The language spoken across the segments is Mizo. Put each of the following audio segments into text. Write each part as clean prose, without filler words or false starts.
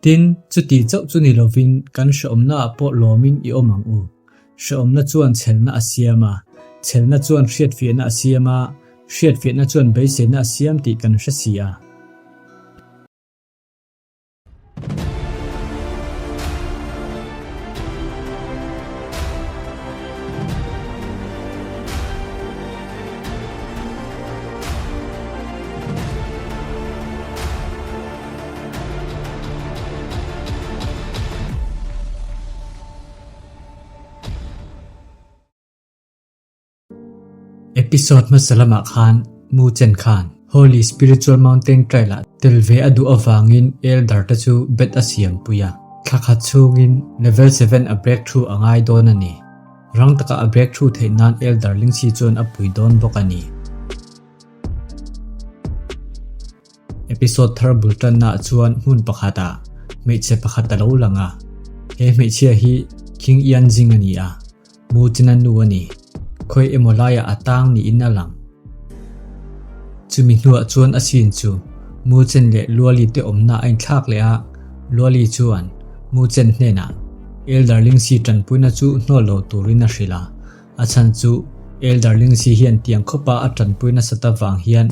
Tin, chuti chauh chu ni lovin kan hrehawmnaah pawh lawmin i awm ang u. Hrehawmna chuan chhelna a siam a, chhelna chuan hriatfiahna a siam a, hriatfiahna chuan beiseina a siam tih kan hre si a. Episode hmasa lamah khan Mu Chen khan Holy Spiritual Mountain Trail-ah tel ve a duh avangin Elder te chu bet a siampui a. Thla khat chhungin Level 7 a breakthrough a ngai dawn a ni. Rang taka a breakthrough theih nan Elder Lingxi chuan a pui dawn bawk a ni. Episode thar bul tanna ah chuan hmun pakhatah hmeichhe pakhat a lo lang a, he hmeichhia hi King Yanjing a ni a, Mu China nu a ni. Khawi emaw laiah a tang niin a lang. Chumi hnuah chuan a scene chu Mu Chen leh Luali te awmna a inthlak leh a, Luali chuan Mu Chen hnenah Elder Lingxi tanpuina chu hnawl lo turin a hrilh a, A chhan chu Elder Lingxi hian tiang khawpa a tanpui nasat avang hian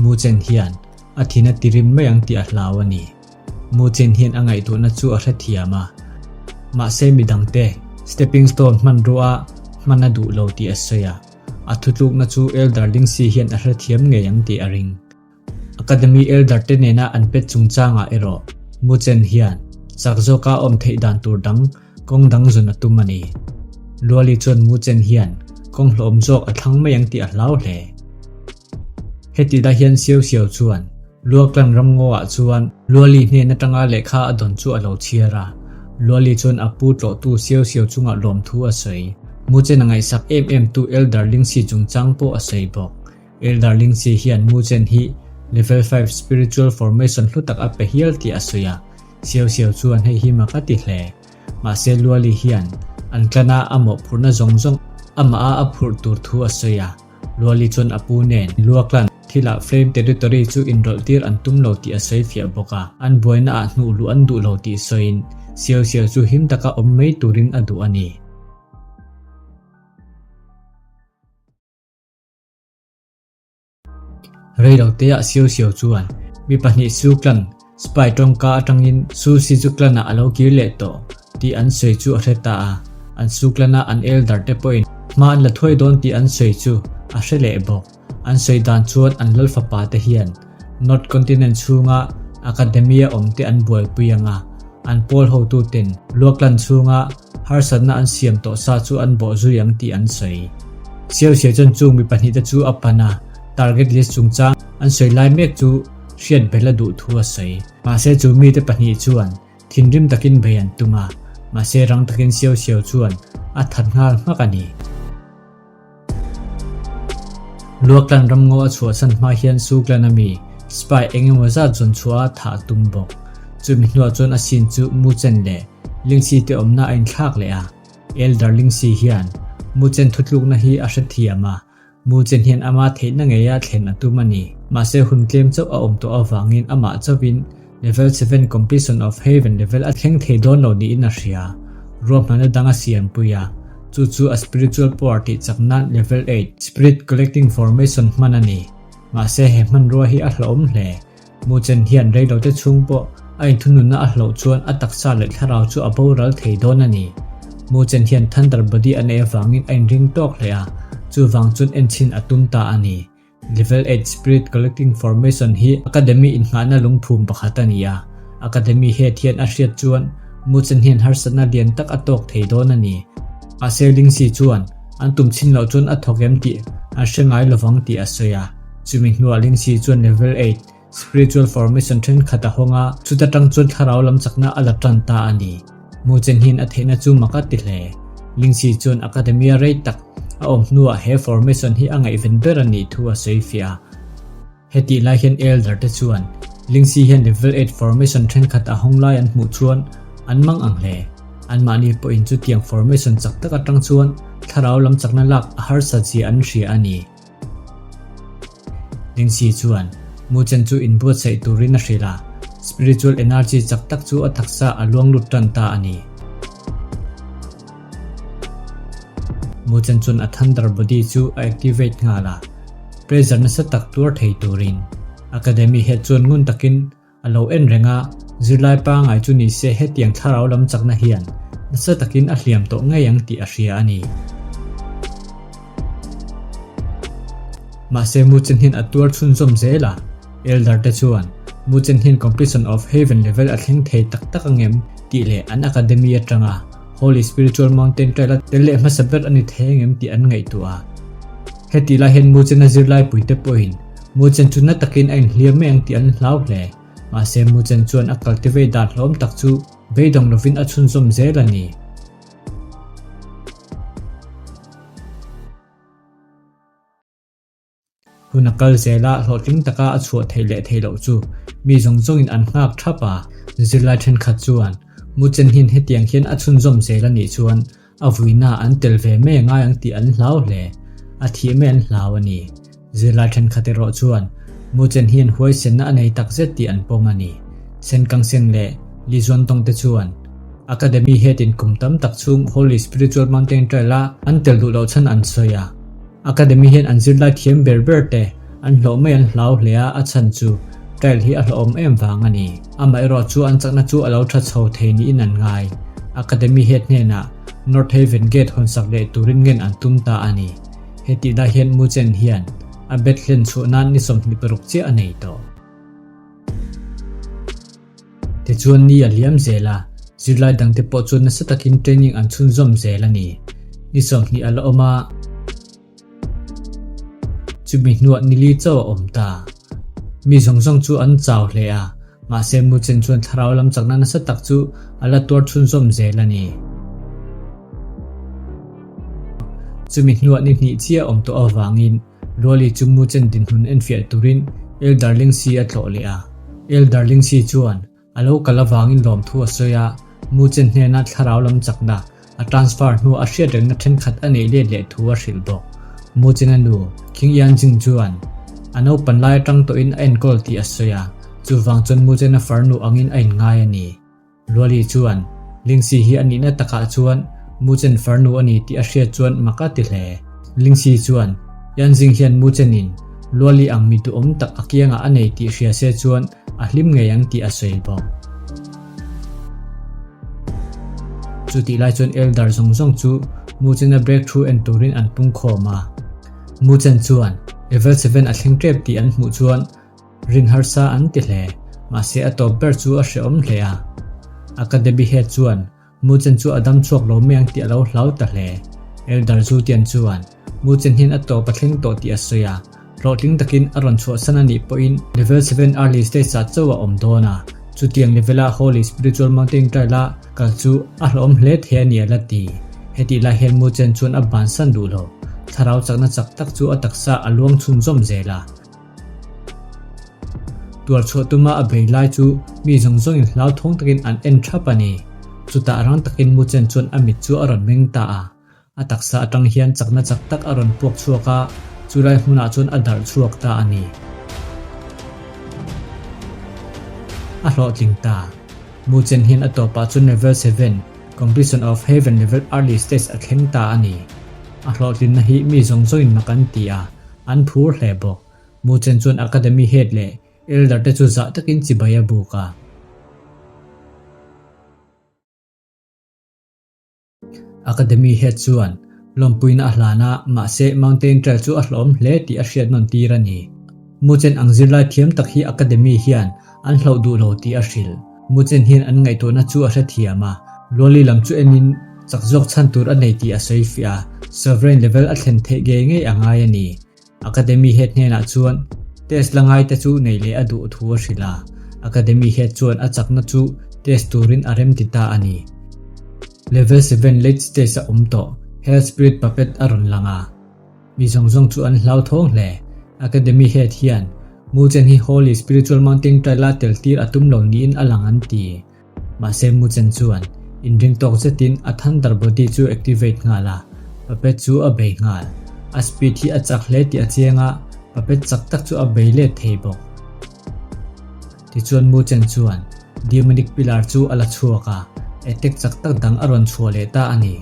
Mu Chen hian a thin a tirim mai ang tih a hlau a ni. Mu Chen hian a ngaihtuahna chu a hrethiam a. Mahse midangte stepping stone hmanrua hman a duh lo tih a sawi a. A thutlukna chu Elder Lingxi hian a hrethiam ngei ang tih a ring. Academy Elder te nena an pet chungchangah erawh Mu Chen hian chak zawka awm theih dan tur dang kawng dang zun a tum a ni. Luali chuan Mu Chen hian kawng hlawm zawk a thlang mai ang tih a hlau hle. Heti lai hian Xiao Xiao chuan Luaklan ramngaw ah chuan Luali hnen atanga lehkha a dawn chu a lo chhiar a. Luali chuan a pu tlawhtu Xiao Xiao chungah lawmthu a sawi. Mu Chen a ngaihsak em em tu Elder Lingxi chungchang pawh a sawi bawk. Elder Lingxi hian Mu Chen hi Level 5 Spiritual Formation hlu tak a pe hial tih a sawi a, Xiao Xiao chuan hei hi mak a ti hle. Mahse Luali hian an tlana a mawhphurhna zawng zawng amah a a phurh tur thu a sawi a, Luali chuan a pu nen Luaklan thilah Flame Territory chu inrawlh tir an tum lo tih a sawi fiah bawk a, an buaina ah hnuh luh an duh lo tih sawiin Xiao Xiao chu him taka awm mai turin a duh a ni. Reiloteah Xiao Xiao chuan mi pahnih Su Clan spy tawngka atangin Su Si chu clan ah a lo kir leh tawh tih an sawi chu a hre ta a, an Su Clan a an elder te pawhin hma an la thuai dawn tih an sawi chu a hre leh bawk. An sawi dan chuan an lal fapa te hian North Continent chhunga Academia awm te an buaipui ang a, an pawl hotuten Luaklan chhunga Harsatna an siam tawh sa chu an bawh zui ang tih an sawi. Siau siau chuan chung mi pahnihte chu a pan a, target list chungchang an sawi lai mek chu hriat bel a duh thu a sawi. Mahse chu mite pahnih chuan thinrim takin bei an tum a, mahse rang takin Siau Siau chuan a that nghal hmak a ni. Luaklan ramngaw a chhuahsan hma hian Suklan a mi spy eng emaw zat zawn chhuah a thah a tum bawk. Chumi hnuah chuan a sin chu Muchen leh Lingxi te awmna a inthlak leh a. Elder Lingxi hian Muchen thutlukna hi a hrethiam a, Muchen hian ama theihna ngeia thlen a tum a ni. Mahse hun tlem chauh a awm tawh avangin amah chauhin Level 7 Completion of Haven level a thleng thei dawn lo niin a hria. Ruahmanna dang a siampui a, chu chu a spiritual power tih chak nan Level 8 Spirit Collecting Formation hman a ni. Mahse he hmanrua hi a hlauhawm hle. Muchen hian reilote chhung pawh a inthununna a hlauh chuan a taksa leh thlarau chu a boral thei dawn a ni. Muchen hian Thunder Body a neih avangin a inring tawk hle a, chuvang chuan enchhin a tum ta a ni. Level 8 Spirit Collecting Formation hi Academy innghahna lungphum pakhat a ni a, Academy head hian a hriat chuan Muchen hian harsatna lian tak a tawk thei dawn a ni. Mahse Lingxi chuan an tum chhin loh chuan a thawk em tih an hre ngai lovang tih a sawi a, chumi hnuah Lingxi chuan Level 8 Spiritual Formation thenkhat a hawng a, chuta tang chuan thlarau lam chakna a la tan ta a ni. Muchen hian a theihna chu mak a ti hle. Lingxi chuan Academia rei tak a awm hnuah he formation hi a ngaihven ber a nih thu a sawi fiah a. Hetih lai hian Elder te chuan Lingxi hian Level 8 formation thenkhat a hawng lai an hmuh chuan an mang ang hle. Anmahni pawhin chutiang formation chak tak atang chuan thlarau lam chakna lak a harsat zia an hria a ni. Lingxi chuan Muchen chu inbuatsaih turin a hrilh a. Spiritual energy chak tak chu a taksa a luang lut tan ta a ni. Muchen chuan a thunder body chu a activate nghal a, pressure nasa tak tuar thei turin. Academy head chuan ngun takin A lo en reng a, zirlai pangai chu ni se hetiang thlarau lam chakna hian nasa takin a hliam tawh ngei ang tih a hria a ni. Mahse Muchen hian a tuar chhunzawm zel a, Elder te chuan Muchen hian Completion of Heaven level a thleng thei tak tak angem tih leh an academy atanga Holy Spiritual Mountain Trail a tel leh hmasa ber a ni thei angem tih an ngaihtuah a. Hetih lai hian Muchen a zirlai puite pawhin Muchen chu na takin a inhliam mai ang tih an hlau hle. Mahse Muchen chuan a cultivate dan hlawm tak chu beidawng lovin a chhunzawm zel a ni. Hun a kal zel a, hlawhtling taka a chhuah theih leh theih loh chu mi zawng zawngin an nghak thap a. Zirlai thenkhat chuan Muchen hian hetiang hian a chhunzawm zel a nih chuan A vuina an tel ve mai ngai ang tih an hlau hle. A thih mai an hlau a ni. Zirlai thenkhat erawh chuan Muchen hian huaisenna a nei takzet tih an pawm a ni. Senkang Seng leh Li Zuantawng te chuan Academy head in kum tam tak chhung Holy Spiritual Mountain Trail a an tel duh loh chhan an sawi a. Academy hian an zirlai thiam ber ber te an hlawh mai an hlau hle a, a chhan chu Trail hi a hlawhawm em vang a ni. Amaherawh chu an chakna chu a lo tha chho thei niin an ngai. Academy head hnenah North Haven Gate hawnsak leh turin ngen an tum ta a ni. Hetih lai hian Muchen hian a bet hlen chhuah nan ni 26 chiah a nei tawh. Tichuan ni a liam zel a, zirlai dangte pawh chuan nasa takin training an chhunzawm zel a ni. Ni 20 a la awm a, chumi hnuah ni li chauh a awm ta. Mi zawng zawng chu an chau hle a, mahse Muchen chuan thlarau lam chakna nasa tak chu a la tuar chhunzawm zel a ni. Chumi hnuah ni hnih chiah a awm tawh avangin Luali chu Muchen dinhmun enfiah turin Elder Lingsi a tlawh leh a. Elder Lingsi chuan a lo kal avangin lawmthu a sawi a, Muchen hnena thlarau lam chakna a transfer hnuah a hriat rengna thenkhat a neih let leh thu a hrilh bawk. Muchen a nu, King Yanjing chuan a naupan lai atang tawhin a enkawl tih a sawi a, chuvang chuan Muchen a farnu angin a inngai a ni. Luali chuan, Lingsi hi a nihna takah chuan Muchen farnu a ni tih a hriat chuan mak a ti hle. Lingsi chuan, Yanjing hian Muchenin Luali ang mi duhawm tak a kiangah a nei tih hria se chuan a hlim ngei ang tih a sawi bawk. Chutih lai chuan Elder zawng zawng chu Muchena breakthrough en turin an pungkhawm a. Muchen chuan level seven a thleng tep tih an hmuh chuan Rin harsa an ti hle, mahse a tawp ber chu a hrehawm hle a. Academy head chuan Muchen chu a dam chhuak lo mai ang tih a lo hlau ta hle. Elder Zutian chuan Muchen hian a tawp a thleng tawh tih a sawi a, hlawhtling takin a rawn chhuahsan a nih pawhin level seven early stage ah chauh a awm dawn a, chutiang level a Holy Spiritual Mountain Trail a kal chu a hlawhawm hle thei a ni a la ti. Hetih lai hian Muchen chuan a bansan duh lo, thlarau chakna chak tak chu a taksa a luang chhunzawm zel a. Tuarchhuah tuma a bei lai chu mi zawng zawngin hlauthawng takin an en thap a ni. Chutah rang takin Muchen chuan a mit chu a rawn meng ta a. A taksa atang hian chakna chak tak a rawn puak chhuak a, chulai hmunah chuan a darh chhuak ta a ni. A hlawhtling ta. Muchen hian a tawpah chuan Level 7, Completion of Heaven Level Early Stage a thleng ta a ni. A hlawhtlinna hi mi zawng zawngin mak an ti a. An phur hle bawk. Muchen chuan Academy head leh Elder te chu zah takin chibai a buk a. Academy head chuan lawmpuina a hlan a, mahse Mountain Trail chu a hlawm hle tih a hriat nawn tir a ni. Muchen ang zirlai thiam tak hi Academy hian an hlauh duh lo tih a hrilh. Muchen hian an ngaihtuahna chu a hrethiam a, Luali lam chu enin chak zawk chhan tur a nei tih a sawi fiah a, Sovereign level a thlen theih ngei ngei a ngai a ni. Academy head hnenah chuan test la ngaite chu nei leh a duh thu a hrilh a, Academy head chuan a chakna chu test turin a remti ta a ni. Level seven late stage a awm tawh, Hell Spirit Puppet a rawn lang a. Mi zawng zawng chu an hlauthawng hle. Academy head hian Muchen hi Holy Spiritual Mountain Trail-a tel tir a tum lo niin a lang an ti. Mahse Muchen chuan inring tawk zetin a Thunder Body chu activate nghal a, puppet chu a bei nghal. A speed hi a chak hle tih a chiang a, puppet chak tak chu a bei let thei bawk. Tichuan Mu Chen chuan Demonic Pillar chu a la chhuak a, attack chak tak dang a rawn chhuah leh ta a ni.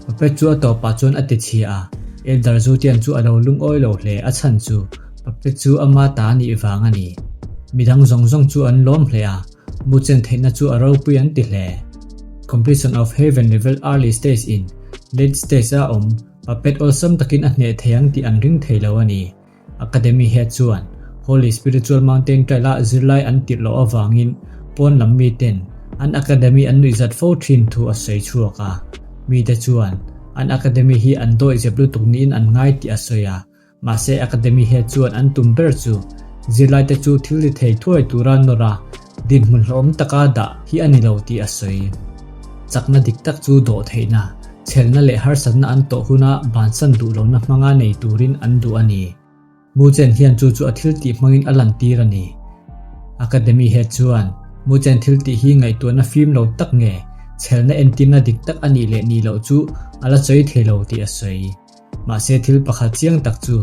Puppet chu a tawpah chuan a ti chhia a, Elder Zutian chu a lo lungawi lo hle, a chhan chu Puppet chu ama ta a nih vang a ni. Midang zawng zawng chu an lawm hle a, Mu Chen theihna chu a ropui an ti hle. Completion of Heaven Level Early Stage in Late Stage a awm Puppet awlsam takin a hneh thei ang tih an ring thei lo a ni. Academy head chuan Holy Spiritual Mountain Trail-ah zirlai an tirh loh avangin pawn lam miten an academy an nuihzat fo thin thu a sawi chhuak a. Mite chuan an academy hi an dawihzep lutuk niin an ngai tih a sawi a. Mahse academy head chuan an tum ber chu zirlaite chu thil ti thei thuai tura nawr a, dinhmun hlauhawm taka dah hi a ni lo tih a sawi. Chakna dik tak chu dawh theihna, chhelna leh harsatna an tawh huna bansan duh lohna hmanga nei turin an duh a ni. Muchen hian chu chu a thil tih hmangin a lantir a ni. Academy head chuan Muchen thil tih hi ngaihtuahna fim lo tak nge chhelna entirna dik tak a nih leh nih loh chu a la sawi thei lo tih a sawi. Mahse thil pakhat chiang tak chu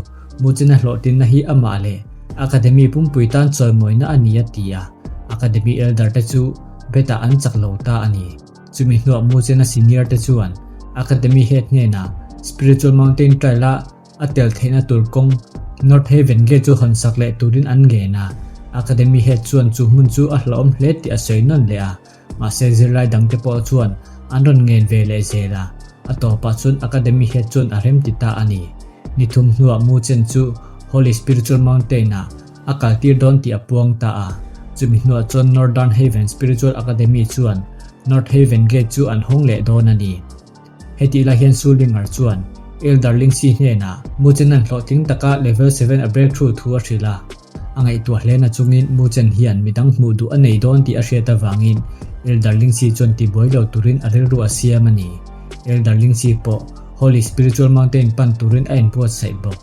Muchena hlawhtlinna hi amah leh Academy pumpui tan chawimawina a ni a ti a, Academy Elder te chu bet-ah an chak lo ta a ni. Chumi hnuah Muchena senior te chuan Academy head hnenah Spiritual Mountain Trail-a a tel theihna tur kawng North Haven Gate chu hawnsak leh turin an ngen a, Academy head chuan chu hmun chu a hlauhawm hle tih a sawi nawn leh a. Mahse zirlai dangte pawh chuan an rawn ngen ve leh zel a, a tawpah chuan Academy head chuan a rem ti ta a ni. Ni thum hnuah Mu Chen chu Holy Spiritual Mountain-ah a kaltir dawn tih a puang ta a. Chumi hnuah chuan Northern Haven Spiritual Academy chuan North Haven Gate chu an hawng leh dawn a ni. Hetih lai hian Su Linger chuan Elder Lingxi hnenah Mu Chen-a'n hlawhtling taka Level 7 a breakthrough thu a hrilh a. A ngaihtuah hle na chungin Mu Chen hian midang hmuh duh a nei dawn tih a hriat avangin Elder Lingxi chuan tibuai lo turin a rilru a siam a ni. Elder Lingxi pawh Holy Spiritual Mountain pan turin a inbuatsaih bawk.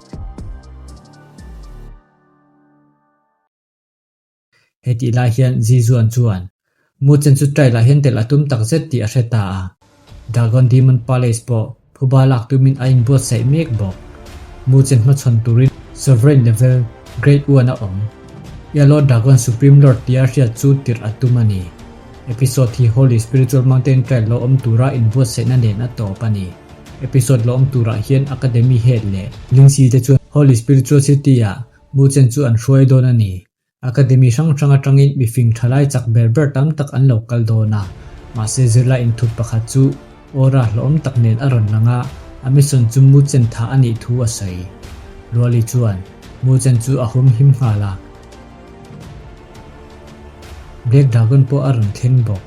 Hetih lai hian Zizuan chuan Mu Chen chu trail ah hian tel a tum tak zet tih a hre ta a. Dragon Demon Palace pawh phuba lak tumin a inbuatsaih mek bawk. Mu Chen hmachhawn turin Sovereign Level Grade One a awm. Yellow Dragon Supreme Lord tia hriat chu tirh a tum a ni. Episode hi Holy Spiritual Mountain Trail lo awm tura inbuatsaihna nen a tawp a ni. Episode lo awm turah hian Academy Head leh Lingxi te chuan Holy Spiritual City ah Mu Chen chu an hruai dawn a ni. Academy hrang hrang atangin mifing thalai chak ber ber tam tak an lo kal dawn a, mahse zirlai inthup pakhat chu aura hlawhawm tak nen a rawn lang a, a mission chu Mu Chen tha a nih thu a sawi. Ruali chuan Mu Chen chu a hum him nghal a. Black Dragon pawh a rawn thleng bawk.